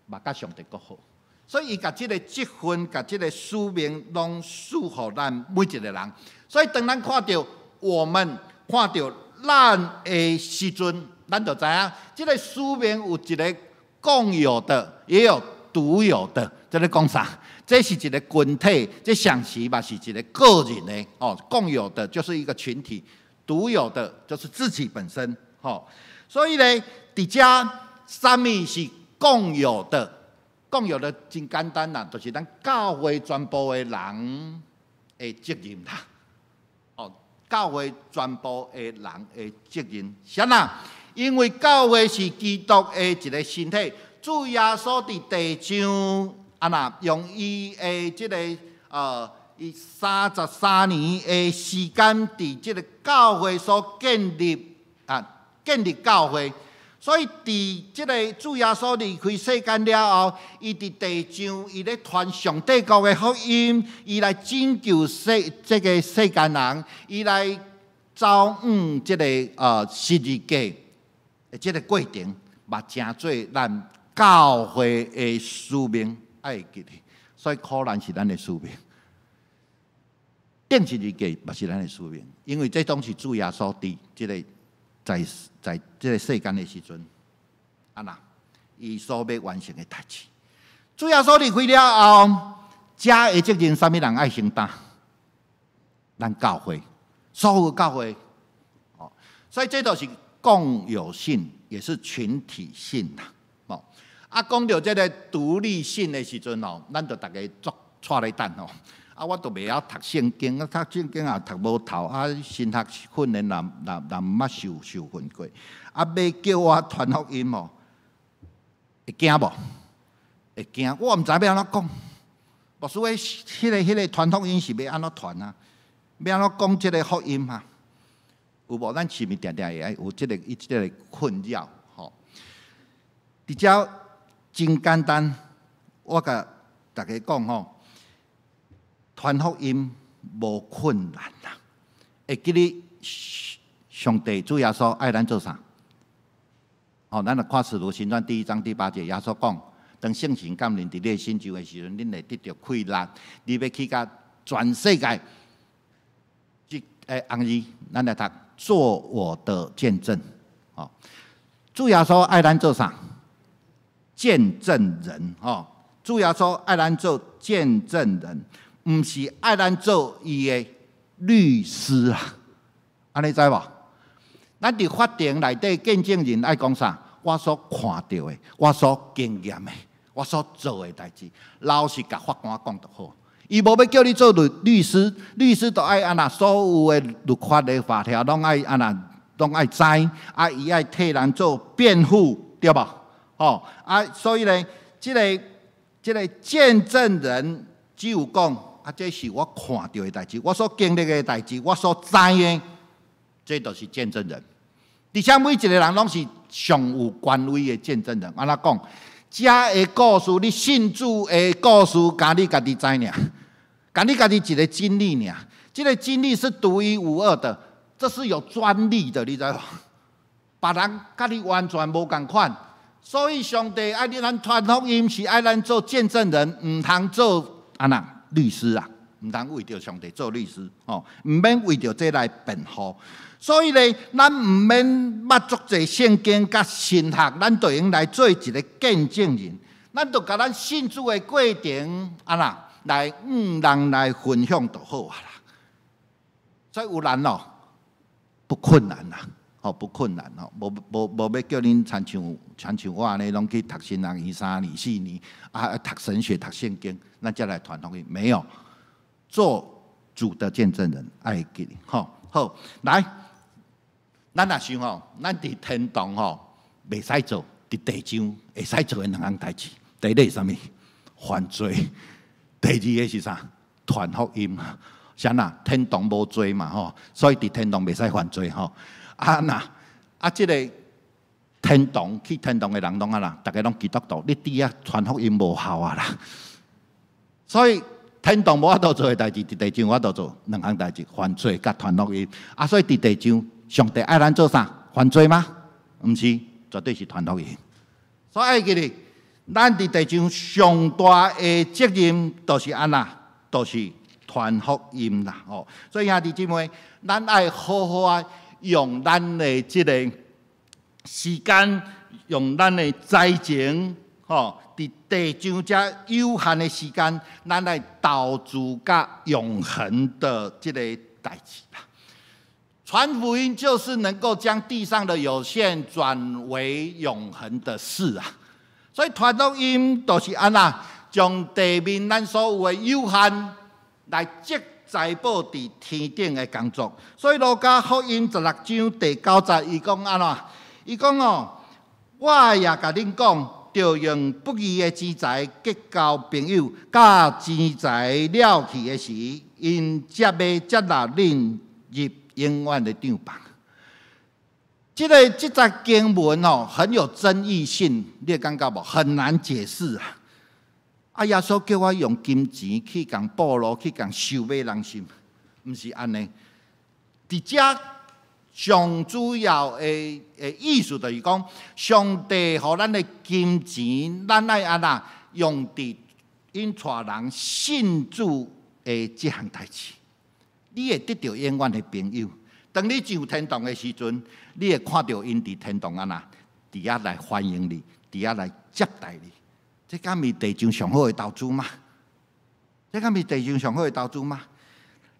嘛佮上帝閣和。所以伊共這个職分、共這个使命，攏賜予咱每一个人。所以當咱看著我們看著咱的時陣，咱就知影，這个使命有一个共有的，也有獨有的。這咧講啥？這是一个群體，這同時嘛是一个個人的哦。共有的就是一個群體，獨有的就是自己本身。吼，所以呢，佇遮啥物是共有的？共有的真簡單啦，就是咱教會全部的人的責任啦。哦，教會全部的人的責任，啥啦？因為教會是基督的一個身體，主耶穌佇地上，按怎用伊的這个伊33年的時間，佇這个教會所建立啊，建立教會。所以佇這个主耶穌離開世間了後，伊佇地上，伊咧傳上帝國的福音，伊來拯救世這个世間人，伊來走向這个十字架的這个過程，嘛成做咱教會的使命愛記得。所以苦難是咱的使命，釘十字架嘛是咱的使命，因為這攏是主耶穌佇這个在這个世間的時陣，按怎，伊所欲完成的代誌。主耶穌離開了後，這个責任啥物人愛承擔？咱教會，所有教會，哦，所以這就是共有性，也是群體性啦。哦，啊，講著這个獨立性的時陣哦，咱就逐家足掣咧等哦。啊，我都袂曉讀聖經，啊，讀聖經也讀無透，啊，神學訓練也毋捌受訓過，啊，欲叫我傳福音哦，會驚無？會驚，我毋知欲按怎講。牧師，彼个傳福音是欲按怎傳啊？欲按怎講這个福音啊？有無？咱是毋是定定會有這个困擾？吼，佇遮真簡單，我共大家講吼。傳福音無困難啦，會記得上帝主耶穌愛咱做啥？吼，咱來看《使徒行傳》第一章第八節，耶穌講：當聖神降臨佇你的身上的時陣，恁會得著氣力，你欲去共全世界，這紅字，咱來讀，做我的見證。吼，主耶穌愛咱做啥？見證人。吼，主耶穌愛咱做見證人。毋是愛咱做伊的律師啊，按呢知無？咱佇法庭內底見證人愛講啥？我所看著的，我所經驗的，我所做的代誌，老實共法官講就好。伊無欲叫你做律師，律師都愛按怎？所有的律法的法條攏愛按怎？攏愛知，啊，伊愛替人做辯護，對無？吼啊，所以呢，這个見證人只有講。啊，這是我看著的代誌，我所經歷的代誌，我所知的，這就是見證人。而且每一個人攏是上有權威的見證人。按怎講？這个故事，你信主的故事，干你家己知爾，干你家己一个真理爾。這个真理是獨一無二的，這是有專利的，你知無？別人佮你完全無仝款。所以上帝愛你咱傳福音，是愛咱做見證人，毋通做按怎？律師啊，毋通為著上帝做律師，吼，毋免為著這來辯護。所以呢，咱毋免捌足濟聖經佮神學，咱就用來做一个見證人。咱就共咱信主的過程，按怎來向人來分享就好啊啦。所以有難哦，不困難啦，吼，不困難哦，無欲叫恁親像我按呢，攏去讀神學院三年四年，啊，讀神學、讀聖經，咱才來傳福音。沒有，做主的見證人，愛記得，吼，好，來，咱若想吼，咱佇天堂吼，袂使做，佇地上會使做的兩項代誌。第一個是啥物？犯罪。第二個是啥？傳福音。啥啦？天堂無罪嘛吼，所以佇天堂袂使犯罪吼。啊若啊，這个天堂去天堂的人攏按怎？逐家攏基督徒，你佇遐傳福音無效啊啦。所以天堂無法度做的代誌，佇地上有法度做兩項代誌：犯罪佮傳福音。啊，所以佇地上，上帝愛咱做啥？犯罪嗎？毋是，絕對是傳福音。所以愛記得，咱佇地上上大的責任，就是按怎？就是傳福音啦。吼！所以兄弟姊妹，咱愛好好啊，用咱的這个時間，用咱的才情，吼，佇地上遮有限的時間，咱來投資佮永恆的這個代誌啦。傳福音就是能夠將地上的有限轉為永恆的事啊！所以傳福音就是按怎，將地面咱所有的有限來積財寶佇天頂的工作。所以路加福音16章第9節，伊講按怎？伊講哦，我也共恁講，著用不義的錢財結交朋友，到錢財了去的時，𪜶才欲接納恁入永遠的帳棚。這節經文哦，很有爭議性，你會感覺無？很難解釋啊！啊，耶穌叫我用金錢去共保羅去共收買人心，毋是按呢。佇遮上主要的意思就是講，上帝予咱的金錢，咱愛按怎用佇𪜶帶人信主的這項代誌。你會得著永遠的朋友。當你上天堂的時陣，你會看著𪜶佇天堂按怎，佇遐來歡迎你，佇遐來接待你。這敢是地上上好的投資嗎？這敢是地上上好的投資嗎？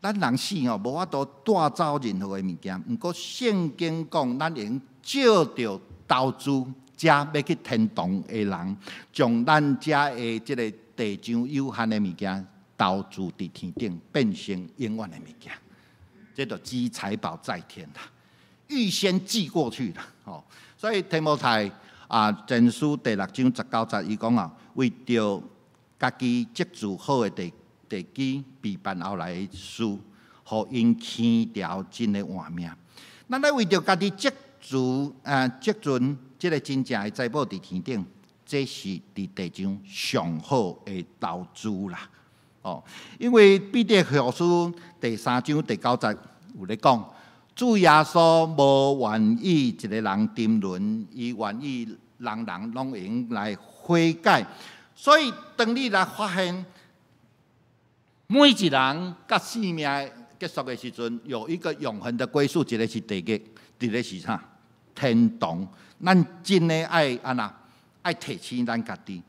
咱人死吼，無法度帶走任何的物件。毋過聖經講，咱會用藉著投資遮欲去天堂的人，將咱遮的這个地上有限的物件投資佇天頂，變成永遠的物件。這就積財寶在天啦，預先寄過去啦。吼，所以提摩太啊前書第6章19節，伊講啊，為著家己積聚好的地基，備辦後來的事，予𪜶輕掉真的活命。咱咧為著家己積聚啊積存這个真正的財寶佇天頂，這是佇地上上好的投資啦。哦，因為彼得後書第3章第9節有咧講，主耶穌無願意一個人沉淪，伊願意人人攏會用來悔改。所以，當你來發現每一人佮生命結束的時陣，有一個永恆的歸宿，一個是地獄，一個是啥？天堂。咱真的愛按怎？愛提醒咱家己。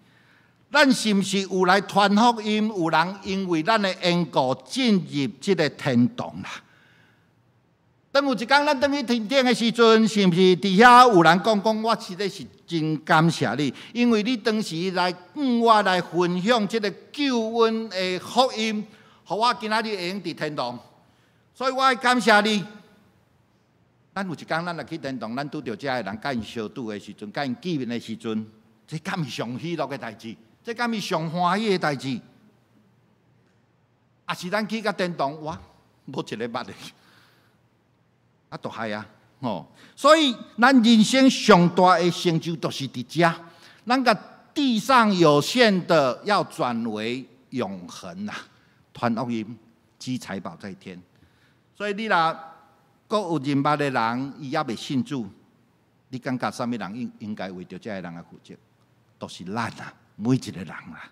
咱是毋是有來傳福音？有人因為咱的緣故進入這个天堂啦？當有一工咱轉去天頂的時陣，是毋是佇遐有人講講？我實在是真感謝你，因為你當時來向我來分享這个救恩的福音，予我今仔日會用佇天堂，所以我愛感謝你。咱有一工咱若去天堂，咱拄著遮的人，佮𪜶相拄的時陣，佮𪜶見面的時陣，這敢是上喜樂的代誌？這敢是上歡喜的代誌？抑是咱去到天堂，哇，無一个捌的，啊，就害啊，吼！所以咱人生上大的成就，就是佇遮，咱共地上有限的，要轉為永恆啊！傳福音，積財寶在天。所以你若閣有認捌的人，伊猶未信主，你感覺啥物人應該為著這个人來負責？都是咱啊！每一个人啦，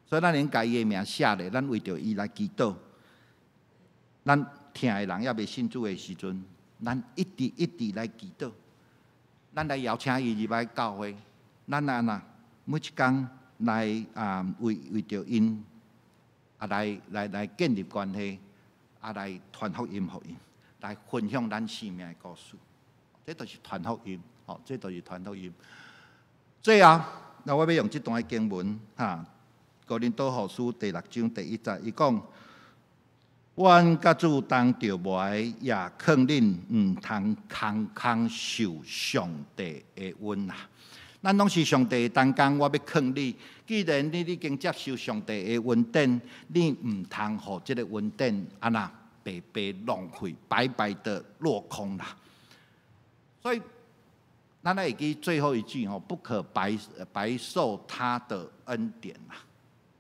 所以咱應共伊的名寫咧，咱為著伊來祈禱。咱疼的人猶未信主的時陣，咱一直一直來祈禱。咱來邀請伊入來教會，咱按怎每一工來啊為著𪜶啊來建立關係，啊來傳福音予𪜶，來分享咱生命的故事。這就是傳福音，吼，這就是傳福音。最後，那我欲用這段經文，哈，哥林多後書第6章第1節，伊講：阮佮主同著埋，也勸恁毋通空空受上帝的恩啊！咱攏是上帝的同工，我欲勸你，既然你已經接受上帝的恩典，你毋通予這个恩典按呢白白浪費，白白的落空啦。所以，咱愛會記最後一句吼，不可白白受他的恩典啦，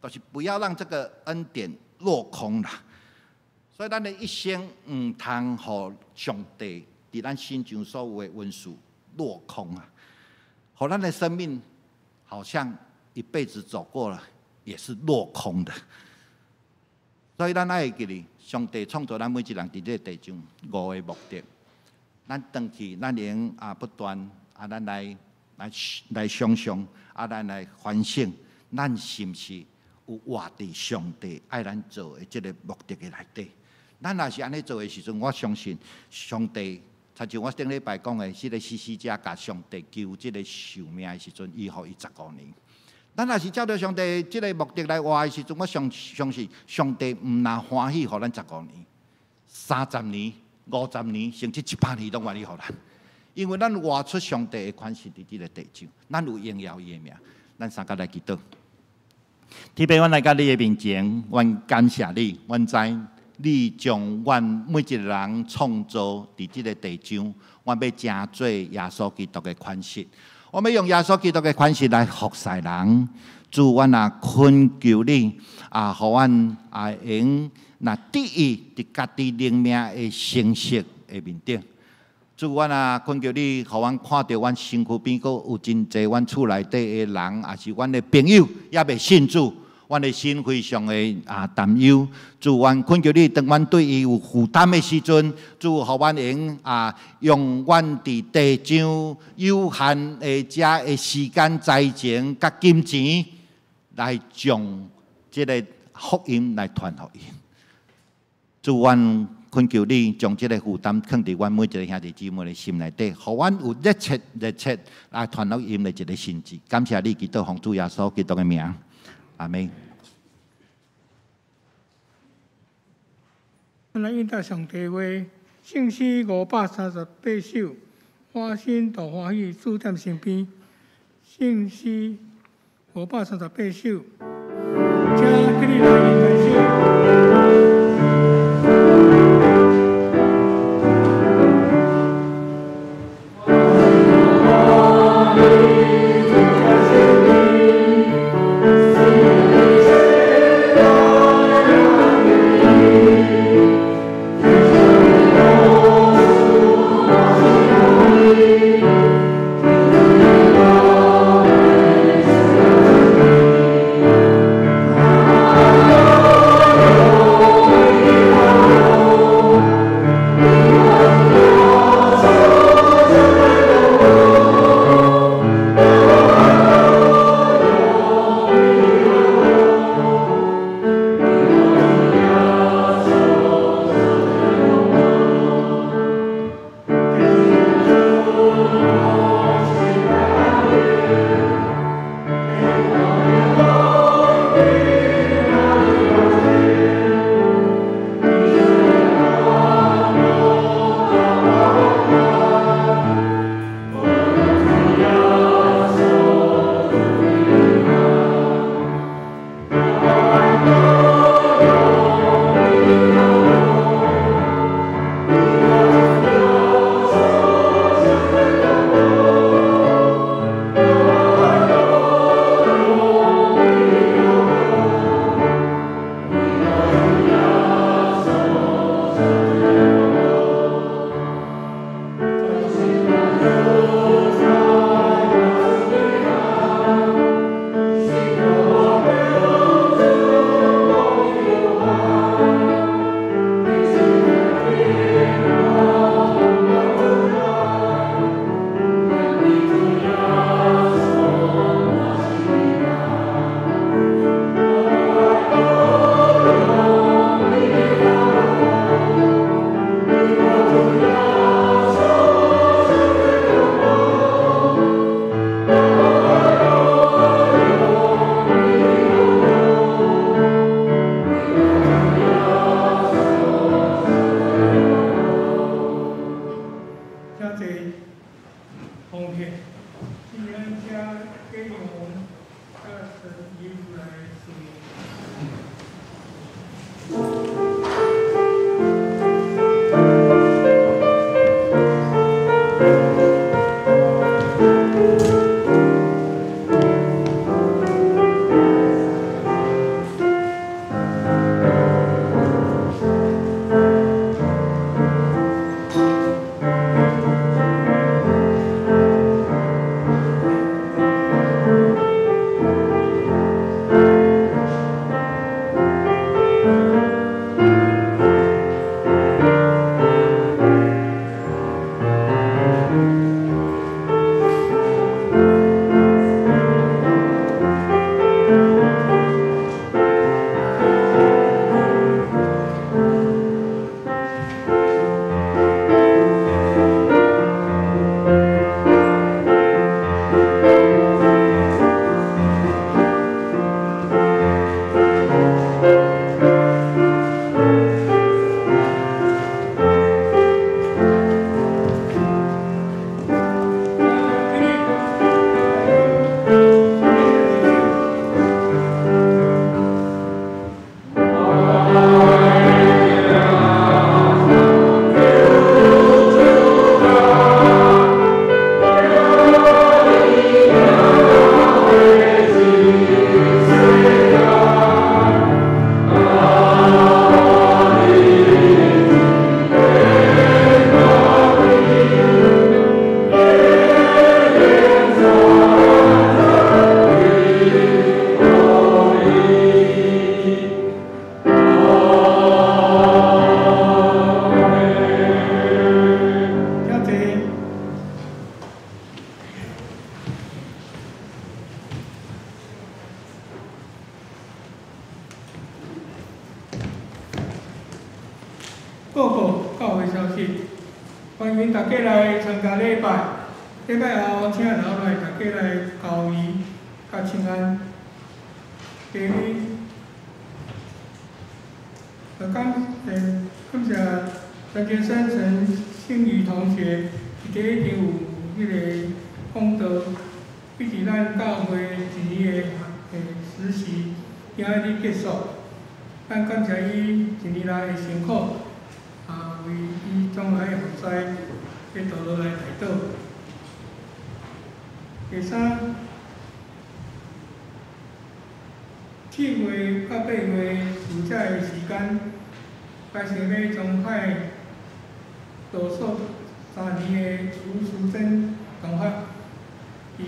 就是不要讓這個恩典落空啦。所以，咱的一生毋通予上帝佇咱身上所有的恩賜落空啊！予咱的生命好像一輩子走過了，也是落空的。所以，咱愛會記得，上帝創造咱每一個人佇這個地上五个目的。咱轉去，咱會啊不斷啊，咱來來來想象啊，咱來反省，咱是毋是有活佇上帝愛咱做的這个目的的內底？咱若是按呢做的時陣，我相信上帝，親像我頂禮拜講的，這個死死者共上帝求這个壽命的時陣，伊予伊15年。咱若是照著上帝這个目的來活的時陣，我相相信上帝毋但歡喜予咱十五年、30年、50年，甚至100年攏願意予咱，因為咱活出上帝的款式佇這个地上，咱有榮耀伊的名，咱相佮來祈禱。天父，阮來到你的面前，阮感謝你，阮知你將阮每一个人創造佇這个地上，阮欲成做耶穌基督的款式，我欲用耶穌基督的款式來服侍人。主，阮也懇求你啊，予阮啊會用得意佇家己靈命的成熟的面頂。主，阮也懇求你，予阮看著阮身軀邊閣有真濟阮厝內底的人，抑是阮的朋友，猶未信主，阮的心非常的啊擔憂。主，阮懇求你，當阮對伊有負擔的時陣，主，予阮會用啊用阮佇地上有限的遮的時間、才情佮金錢，來將這个福音來傳予伊。主，阮懇求你將這个負擔囥佇阮每一个兄弟姊妹的心內底，予阮有熱切熱切來傳福音的一个心志。感謝你，祈禱奉主耶穌基督的名，阿們。咱來應答上帝話，聖詩538首，我心大歡喜，主踮身邊。聖詩538首，請起立來應該首。报告教會消息，歡迎大家來參加禮拜。禮拜後，請留來大家來交誼佮請安。第二，感謝陳傑生陳新宇同學，伊佇已經有彼个講道，伊佇咱教會一年的實習，今仔日結束。咱感謝伊一年來的辛苦，啊，為伊將來的服侍的道路來代禱。第三，7月到8月暑假的時間，白石尾中海多數3年的吳淑珍同學，佇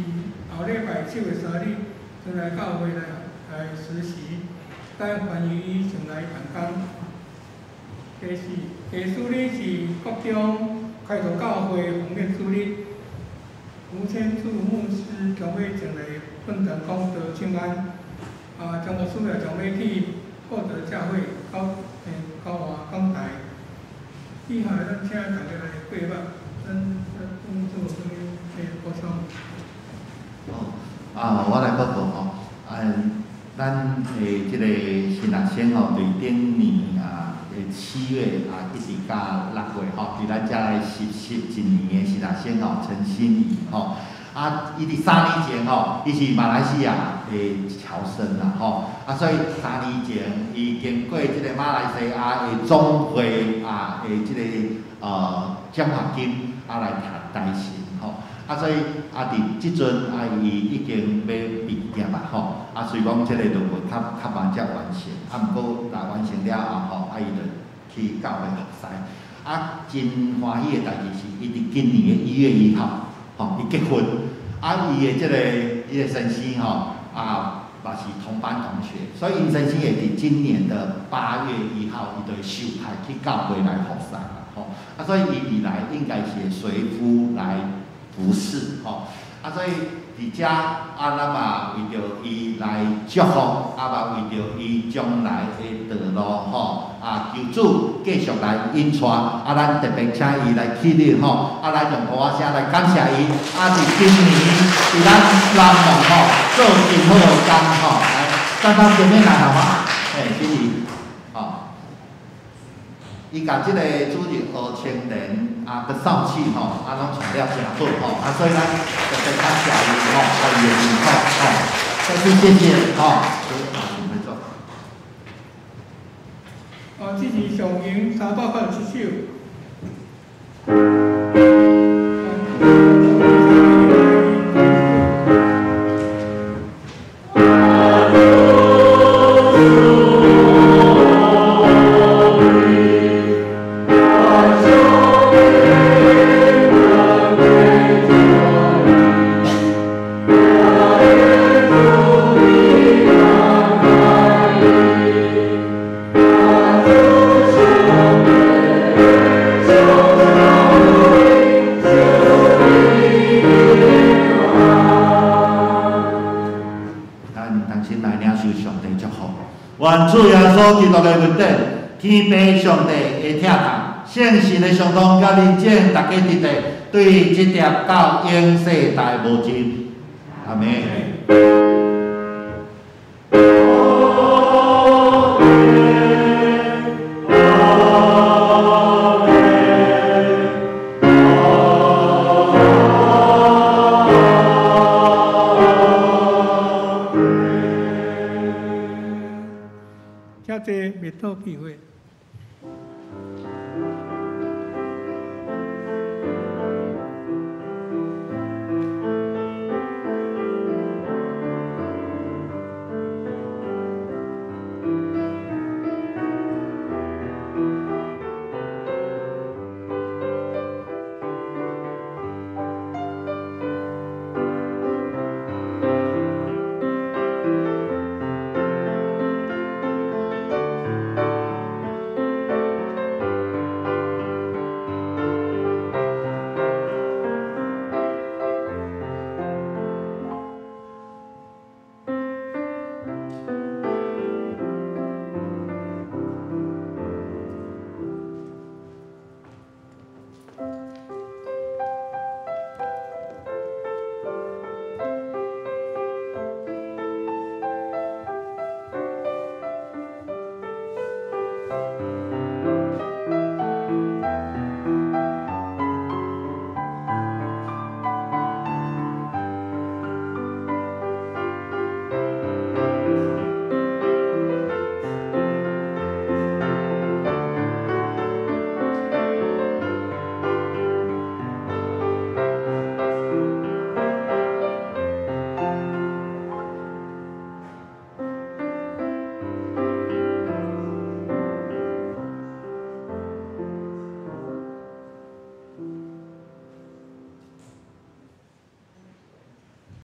後禮拜7月3日轉來教會來實習，咱歡迎伊前來同工。第四，第四日是國中開拓教會奉獻主日，吳千柱牧師將要前來本堂講道請安，啊，張牧師也將要去獲得教會高華講台。以下咱請大家來過目，咱做啥物補充？哦，啊，我來報告吼，咱的這個新學生吼，對頂年啊的7月啊，一直到6月吼，佇咱遮來實習一年的新學生吼，陳心怡吼，啊，伊佇3年前吼，伊是馬來西亞的僑生啦吼，啊，所以3年前伊經過這個馬來西亞的總會啊的這個獎學金啊來讀大學吼。啊，所以啊，佇這陣啊，伊已經欲畢業啊，吼，啊，雖講這個論文較慢才完成，啊，毋過若完成了後吼，啊，伊就去教會服侍。啊，真歡喜的代誌是，伊佇今年的1月1號，吼，伊結婚。啊，伊的這個伊的先生吼，啊，嘛是同班同學，所以𪜶先生會佇今年的8月1號，伊就會受派去教會來服侍啦，吼。啊，所以伊未來應該是會隨夫來服侍，吼，啊，所以佇遮啊，咱嘛為著伊來祝福，啊嘛為著伊將來的道路，吼，啊，求主繼續來引帶，啊，咱特別請伊來起立，吼，啊，咱用鼓仔聲來感謝伊，啊，佇今年佇咱南門吼做真好的工，吼，來，站到前面來好嗎？嘿，心怡，吼。伊共這個主日學青年啊，佮少氣吼，啊，攏帶了誠好吼，啊，所以咱特別感謝伊吼，啊，伊的辛苦吼，再次謝謝吼。啊，這是上詠387首。基督的恩典，天父上帝的疼痛，聖神的相通佮臨在，大家佇咧對這粒到永世代無盡。阿們。請坐，滅禱祈會。